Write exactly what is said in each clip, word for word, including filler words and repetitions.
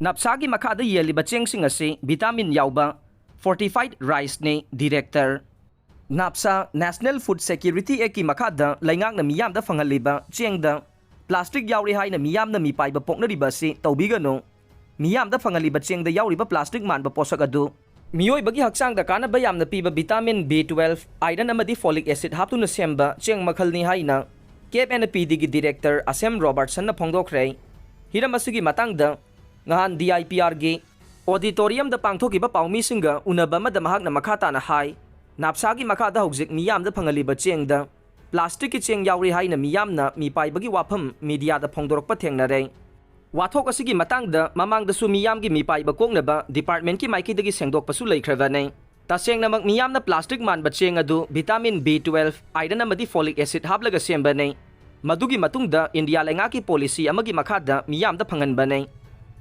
ꯅꯥꯞꯁꯥꯒꯤ ꯃꯈꯥꯗ ꯌꯦꯜꯂꯤꯕ ꯆꯦꯡꯁꯤꯡ ꯑꯁꯤ vitamin ꯌꯥꯎꯕ fortified riceꯅꯤ, Director꯫ ꯅꯥꯞꯁꯥ, National Food Security Actꯀꯤ ꯃꯈꯥꯗ ꯂꯩꯉꯥꯛꯅ ꯃꯤꯌꯥꯝꯗ ꯐꯪꯍꯜꯂꯤꯕ ꯆꯦꯡꯗ plastic ꯌꯥꯎꯔꯦ ꯍꯥꯏꯅ ꯃꯤꯌꯥꯝꯅ ꯃꯤꯄꯥꯏꯕ ꯄꯣꯛꯅꯔꯤꯕ ꯑꯁꯤ ꯇꯧꯕꯤꯒꯅꯨ꯫ ꯃꯤꯌꯥꯝꯗ ꯐꯪꯍꯜꯂꯤꯕ ꯆꯦꯡꯗ ꯌꯥꯎꯔꯤꯕ plastic ꯃꯥꯟꯕ ꯄꯣꯠꯁꯛ ꯑꯗꯨ ꯃꯤꯑꯣꯏꯕꯒꯤ ꯍꯛꯆꯥꯡꯗ ꯀꯥꯟꯅꯕ ꯌꯥꯝꯅ ꯄꯤꯕ vitamin B twelve, iron ꯑꯃꯗꯤ folic acid ꯍꯥꯞꯇꯨꯅ ꯁꯦꯝꯕ ꯆꯦꯡ ꯃꯈꯜꯅꯤ ꯍꯥꯏꯅ Cap and Feedꯀꯤ Director ꯑꯁꯦꯝ ꯔꯣꯕꯥꯔꯠꯁꯟꯅ ꯐꯣꯡꯗꯣꯛꯈ꯭ꯔꯦ꯫ ꯍꯤꯔꯝ ꯑꯁꯤꯒꯤ ꯃꯇꯥꯡꯗ ꯉꯍꯥꯟ DIPRꯒꯤ auditoriumꯗ ꯄꯥꯡꯊꯣꯛꯈꯤꯕ ꯄꯥꯎꯃꯤꯁꯤꯡꯒ ꯎꯅꯕ ꯑꯃꯗ ꯃꯍꯥꯛꯅ ꯃꯈꯥ ꯇꯥꯅ ꯍꯥꯏ, ꯅꯥꯞꯁꯥꯒꯤ ꯃꯈꯥꯗ ꯍꯧꯖꯤꯛ ꯃꯤꯌꯥꯝꯗ ꯐꯪꯍꯜꯂꯤꯕ ꯆꯦꯡꯗ plasticꯀꯤ ꯆꯦꯡ ꯌꯥꯎꯔꯤ ꯍꯥꯏꯅ ꯃꯤꯌꯥꯝꯅ ꯃꯤꯄꯥꯏꯕꯒꯤ ꯋꯥꯐꯝ mediaꯗ ꯐꯣꯡꯗꯣꯔꯛꯄ ꯊꯦꯡꯅꯔꯦ꯫ ꯋꯥꯊꯣꯛ ꯑꯁꯤꯒꯤ ꯃꯇꯥꯡꯗ ꯃꯃꯥꯡꯗꯁꯨ ꯃꯤꯌꯥꯝꯒꯤ ꯃꯤꯄꯥꯏꯕ ꯀꯣꯛꯅꯕ departmentꯀꯤ ꯃꯥꯏꯀꯩꯗꯒꯤ ꯁꯦꯡꯗꯣꯛꯄꯁꯨ ꯂꯩꯈ꯭ꯔꯕꯅꯤ꯫ ꯇꯁꯦꯡꯅꯃꯛ ꯃꯤꯌꯥꯝꯅ plastic ꯃꯥꯟꯕ ꯆꯦꯡ ꯑꯗꯨ vitamin B twelve, iron ꯑꯃꯗꯤ folic acid ꯍꯥꯞꯂꯒ ꯁꯦꯝꯕꯅꯤ꯫ ꯃꯗꯨꯒꯤ ꯃꯇꯨꯡꯗ ꯏꯟꯗꯤꯌꯥ ꯂꯩꯉꯥꯛꯀꯤ policy ꯑꯃꯒꯤ ꯃꯈꯥꯗ ꯃꯤꯌꯥꯝꯗ ꯐꯪꯍꯟꯕꯅꯤ꯫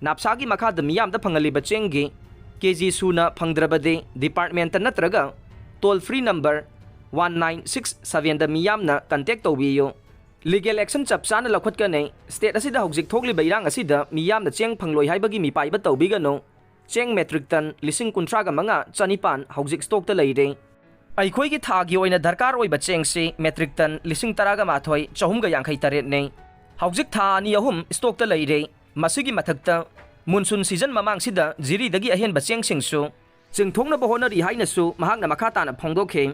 ꯅꯥꯞꯁꯥꯒꯤ ꯃꯈꯥꯗ ꯃꯤꯌꯥꯝꯗ ꯐꯪꯍꯜꯂꯤꯕ ꯆꯦꯡꯒꯤ KG ꯁꯨꯅ ꯐꯪꯗ꯭ꯔꯕꯗꯤ departmentꯇ ꯅꯠꯇ꯭ꯔꯒ toll free number one nine six sevenꯗ ꯃꯤꯌꯥꯝꯅ contact ꯇꯧꯕꯤꯌꯨ꯫ Legal action ꯆꯞ ꯆꯥꯅ ꯂꯧꯈꯠꯀꯅꯤ꯫ State ꯑꯁꯤꯗ ꯍꯧꯖꯤꯛ ꯊꯣꯛꯂꯤꯕ ꯏꯔꯥꯡ ꯑꯁꯤꯗ ꯃꯤꯌꯥꯝꯅ ꯆꯦꯡ ꯐꯪꯂꯣꯏ ꯍꯥꯏꯕꯒꯤ ꯃꯤꯄꯥꯏꯕ ꯇꯧꯕꯤꯒꯅꯨ꯫ ꯆꯦꯡ metric ton ꯂꯤꯁꯤꯡ ꯀꯨꯟꯊ꯭ꯔꯥꯒ ꯃꯉꯥ ꯆꯅꯤꯄꯥꯟ ꯍꯧꯖꯤꯛ stockꯇ ꯂꯩꯔꯦ꯫ ꯑꯩꯈꯣꯏꯒꯤ ꯊꯥꯒꯤ ꯑꯣꯏꯅ ꯗꯔꯀꯥꯔ ꯑꯣꯏꯕ ꯆꯦꯡꯁꯤ metric ton ꯂꯤꯁꯤꯡ ꯇꯔꯥꯒ ꯃꯥꯊꯣꯏ ꯆꯍꯨꯝꯒ ꯌꯥꯡꯈꯩ ꯇꯔꯦꯠꯅꯤ꯫ ꯍꯧꯖꯤꯛ ꯊꯥ ꯑꯅꯤ ꯑꯍꯨꯝ stockꯇ ꯂꯩꯔꯦ꯫ ꯃꯁꯤꯒꯤ ꯃꯊꯛꯇ monsoon season ꯃꯃꯥꯡꯁꯤꯗ ꯖꯤꯔꯤꯗꯒꯤ ꯑꯍꯦꯟꯕ ꯆꯦꯡꯁꯤꯡꯁꯨ ꯆꯤꯡꯊꯣꯛꯅꯕ ꯍꯣꯠꯅꯔꯤ ꯍꯥꯏꯅꯁꯨ ꯃꯍꯥꯛꯅ ꯃꯈꯥ ꯇꯥꯅ ꯐꯣꯡꯗꯣꯛꯈꯤ꯫